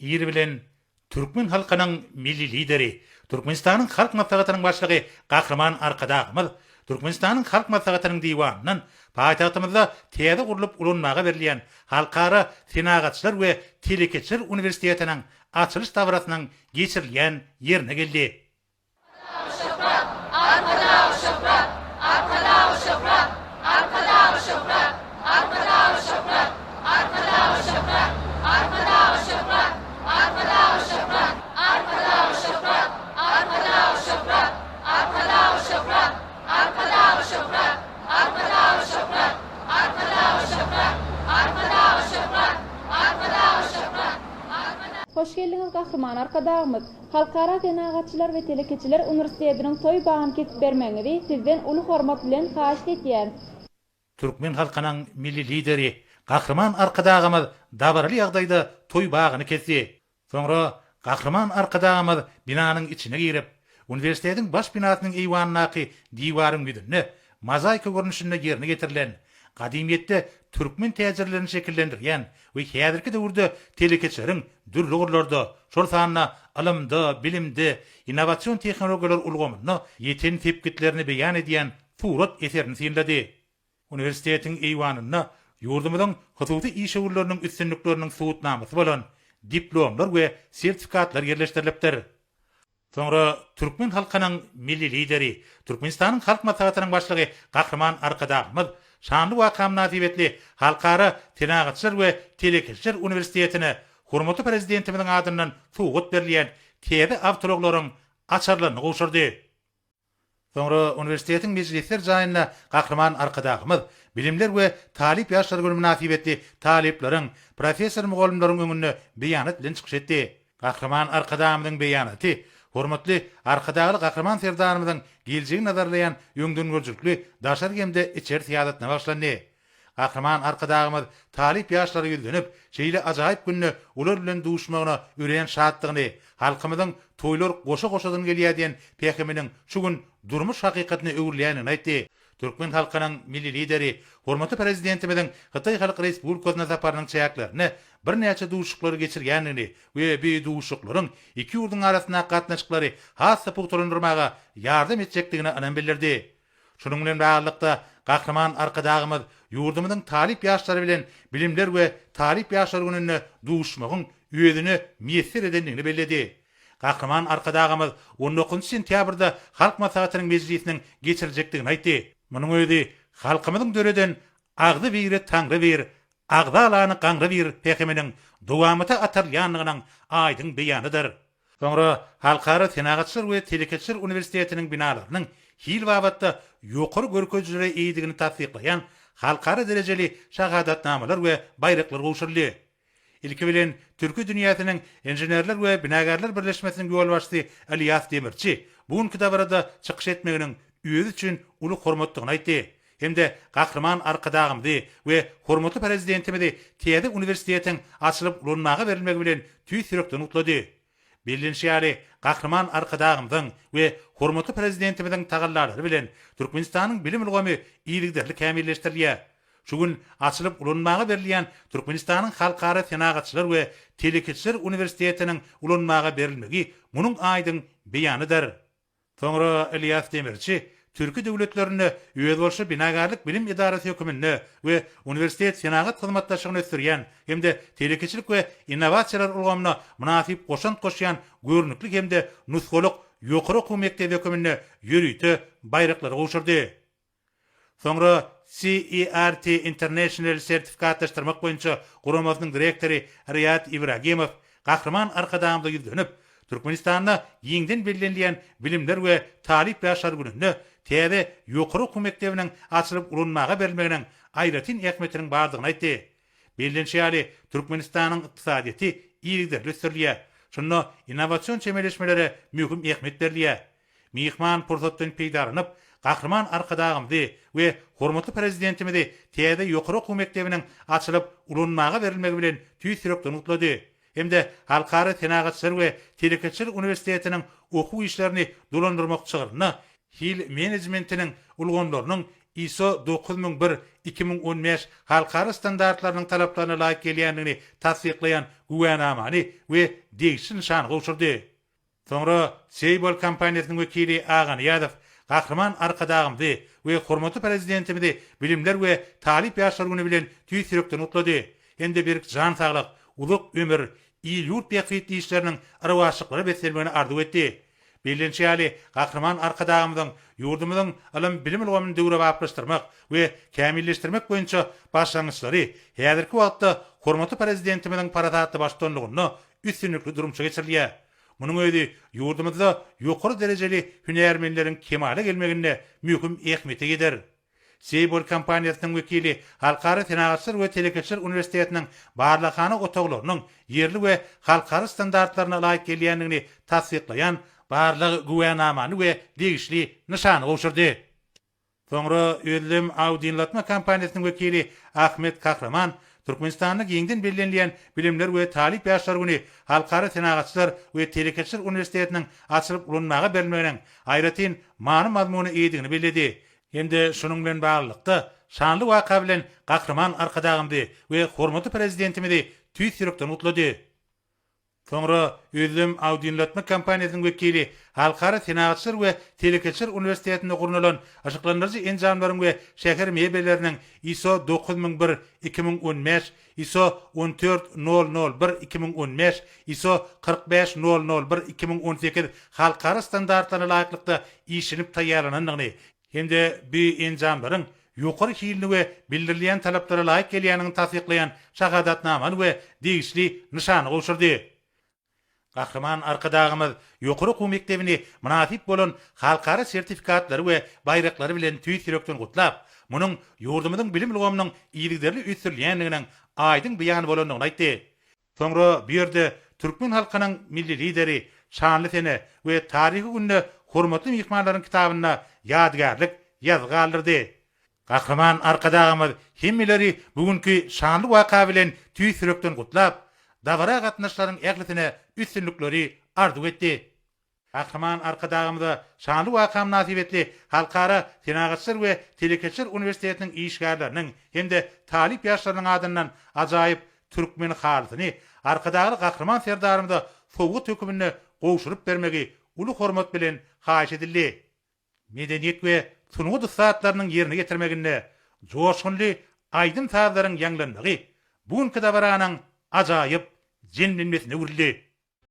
Ir bilen türkmen halkynyň Milli Lideri, Türkmenistanyň Halk Maslahatynyň Başlygy Gahryman Arkadagymyz Türkmenistanyň Halk Maslahatynyň Diwanyndan paýtagtymyzda täze gurlup ulanmaga berilýän Halkara senagatçylar we telekeçiler uniwersitetiniň açylyş dabarasynyň geçirilýän ýerine geldi. Şöhrat! Arkadag şöhrat! Arkadag şöhrat! Arkadag şöhrat! Arkadag şöhrat! Arkadag şöhrat! Arkadag şöhrat! Arkadag şöhrat! Arkadag şöhrat! Arkadag şöhrat! Arkadag şöhrat! Arkadag şöhrat! Arkadag şöhrat! Arkadag şöhrat! Arkadag şöhrat! Arkadag şöhrat! Arkadag. Hoş geldiňiz Gahryman Arkadagymyz! Halkara senagatçylar we telekeçiler uniwersitetiniň toý bagyny kesip bermegiňizi sizden uly hormat bilen haýyşt etýäris. Türkmen halkynyň Milli Lideri Gahryman Arkadagymyz dabaraly ýagdaýda toý bagyny kesdi. Soňra Gahryman Arkadagymyz binanyň içine girip, uniwersitetiň baş binasynyň eýwanyndaky diwaryň ýüzünde mozaika görnüşinde ýerine ýetirilen, gadymyýetde türkmen täjirlerini şekillendirýän we häzirki döwürde telekeçileriň dürli ugurlarda, şol sanda ylymda, bilimde, innowasion tehnologiýalar ulgamynda ýeten sepgitlerini beýan edýän surat eserini synlady. Uniwersitetiň eýwanynda ýurdumyzyň hususy işewürleriniň üstünlikleriniň subutnamasy bolan diplomlar we sertifikatlar ýerleşdirilipdir. Soňra türkmen halkynyň Milli Lideri, Türkmenistanyň Halk Maslahatynyň Başlygy Gahryman Arkadagymyz şanly waka mynasybetli Halkara senagatçylar we telekeçiler uniwersitetine hormatly Prezidentimiziň adyndan sowgat berilýän täze awtoulaglaryň açarlaryny gowşurdy. Soňra uniwersitetiň mejlisler jaýynda Gahryman Arkadagymyz Bilimler we talyp ýaşlar güni mynasybetli talyplaryň, professor-mugallymlaryň öňünde beýanat bilen çykyş etdi. Gahryman Arkadagymyzyň beýanaty hormatly Arkadagly Gahryman Serdarymyzyň geljegi nazarlaýan öňdengörüjilikli daşary hem-de içeri syýasatyna bagyşlandy. Gahryman Arkadagymyz talyp ýaşlara ýüzlenip, şeýle ajaýyp günde olar bilen duşmagyna örän şatdygyny, halkymyzyň Toýlar goşa-goşadan gelýär diýen pähiminiň şu gün durmuş hakykatyna öwrülýändigini aýtdy. Türkmen halkynyň Milli Lideri hormatly Prezidentimiziň Hytaý Halk Respublikasyna saparynyň çäklerinde birnäçe duşuşyklary geçirýändigini we bu duşuşyklaryň iki ýurduň arasyndaky gatnaşyklary has-da pugtalandyrmaga ýardam etjekdigine ynam bildirdi. Şunuň bilen baglylykda, Gahryman Arkadagymyz ýurdumyzyň talyp ýaşlary bilen Bilimler we talyp ýaşlar gününde duşuşmagyň özüne miýesser edendigini belledi. Gahryman Arkadagymyz on dokuzynjy sentýabrda Halk Maslahatynyň mejlisiniň geçiriljekdigini aýtdy. Munuň özi halkymyzyň döreden Agzy biri Taňry bir, agzalany gaňry bir pähiminiň dowamata atarylýandygynyň aýdyň beýanydyr. Soňra Halkara senagatçylar we telekeçiler uniwersitetiniň binalarynyň hil babatda ýokary görkezijilere eýedigini tassyklaýan halkara derejeli şahadatnamalar we baýraklar gowşuryldy. Ilki bilen, Türki dünýäsiniň Inženerler we binagärler birleşmesiniň ýolbaşçysy Ylýas Demirçi bu günki dabarada çykyş etmeginiň özi üçin uly hormatdygyny aýtdy hem-de Gahryman Arkadagymyzy we hormatly Prezidentimizi täze uniwersitetiň açylyp ulanmaga berilmegi bilen tüýs ýürekden gutlady. Bellenişi ýaly, Gahryman Arkadagymyzyň we hormatly Prezidentimiziň tagallalary bilen Türkmenistanyň bilim ulgamy yzygiderli kämilleşdirilýär. Şu gün açylyp ulanmaga berilýän Türkmenistanyň Halkara senagatçylar we telekeçiler uniwersitetiniň ulanmaga berilmegi munuň aýdyň beýanydyr. Soňra Ylýas Demirçi türki döwletlerinde özboluşly binagärlik bilim edarasy höküminde we uniwersitet-senagat hyzmatdaşlygyny ösdürýän hem-de telekeçilik we innowasiýalar ulgamyna mynasyp goşant goşýan görnükli hem-de nusgalyk ýokary okuw mekdebi höküminde ýörite baýraklary gowşurdy. Soňra CERT International sertifikatlaşdyrmak boýunça guramasynyň direktory Riýad Ibragimow Gahryman Arkadagymyza ýüzlenip, Türkmenistanda giňden bellenilýän Bilimler we talyp ýaşlar gününde täze ýokary okuw mekdebiniň açylyp ulanmaga berilmeginiň aýratyn ähmiýetiniň bardygyny aýtdy. Bellenişi ýaly, Türkmenistanyň ykdysadyýeti yzygiderli ösdürilýär. Şunda innowasion çemeleşmelere möhüm ähmiýet berilýär. Myhman pursatdan peýdalanyp, Gahryman Arkadagymyzy we hormatly Prezidentimizi täze ýokary okuw mekdebiniň açylyp ulanmaga berilmegi bilen tüýs ýürekden gutlady hem-de Halkara senagatçylar we telekeçiler uniwersitetiniň okuw işlerini dolandyrmak çygrynda hil menejmentiniň ulgamlarynyň ISO 9001, 2015 halkara standartlarynyň talaplaryna laýyk gelýändigini tassyklaýan güwänamany we degişli nyşany gowşurdy. Soňra Seýbol kompaniýasynyň wekili Aga Nyýazow Gahryman Arkadagymyzy we hormatly Prezidentimizi Bilimler we talyp ýaşlar güni bilen tüýs ýürekden gutlady hem-de berk jan saglyk, uzak ömür, il-ýurt bähbitli işleriniň rowaçlyklara beslenmegini arzuw etdi. Bellenişi ýaly, Gahryman Arkadagymyzyň ýurdumyzyň ylym-bilim ulgamyny döwrebaplaşdyrmak we kämilleşdirmek boýunça başlangyçlary häzirki wagtda hormatly Prezidentimiziň parasatly baştutanlygynda üstünlikli durmuşa geçirilýär. Munuň özi ýurdumyzda ýokary derejeli hünärmenleriň kemala gelmeginde möhüm ähmiýete eýedir. Seýbol kompaniýasynyň wekili Halkara senagatçylar we telekeçiler uniwersitetiniň barlaghana otaglarynyň ýerli we halkara standartlaryna laýyk gelýändigini tassyklaýan barlag güwänamany we degişli nyşany gowşurdy. Soňra Özlem audinlatma kompaniýasynyň wekili Ahmet Kahraman Türkmenistanda giňden bellenilýän Bilimler we talyp ýaşlar güni Halkara senagatçylar we telekeçiler uniwersitetiniň açylyp ulanmaga berilmeginiň aýratyn many-mazmuna eýedigini belledi hem-de şunuň bilen baglylykda, şanly waka bilen Gahryman Arkadagymyzy we hormatly Prezidentimizi tüýs ýürekden gutlady. Soňra Özlem audinlatma kompaniýasynyň wekili Halkara senagatçylar we telekeçiler uniwersitetinde gurnalan yşyklandyryjy enjamlaryň we şäher mebelleriniň ISO 9001, 2015, ISO 14001, 2015, ISO 45001, 2018 halkara standartlaryna laýyklykda işlenip taýýarlanandygyny hem-de bu enjamlaryň ýokary hilini we bildirilýän talaplara laýyk gelýändigini tassyklaýan şahadatnamany we degişli nyşany gowşurdy. Gahryman Arkadagymyz ýokary okuw mekdebini mynasyp bolan halkara sertifikatlary we baýraklary bilen tüýs ýürekden gutlap, munuň ýurdumyzyň bilim ulgamynyň yzygiderli ösdürilýändiginiň aýdyň beýany bolandygyny aýtdy. Soňra bu ýerde türkmen halkynyň Milli Lideri şanly sene we taryhy günde hormatly myhmanlaryň kitabynda ýadygärlik ýazgy galdyrdy. Gahryman Arkadagymyz hemmeleri bu günki şanly waka bilen tüýs ýürekden gutlap, dabara gatnaşyjylaryň ählisine üstünlikleri arzuw etdi. Gahryman Arkadagymyza şanly waka mynasybetli Halkara senagatçylar we telekeçiler uniwersitetiniň işgärleriniň hem-de talyp ýaşlarynyň adyndan ajaýyp türkmen halysyny Arkadagly Gahryman Serdarymyza sowgat höküminde gowşuryp bermegi uly hormat bilen haýyş edildi. Medeniýet we sungat ussatlarynyň ýerine ýetirmeginde joşgunly aýdym-sazlaryň ýaňlanmagy bu günki dabaranyň ajaýyp jemlenmesine öwrüldi.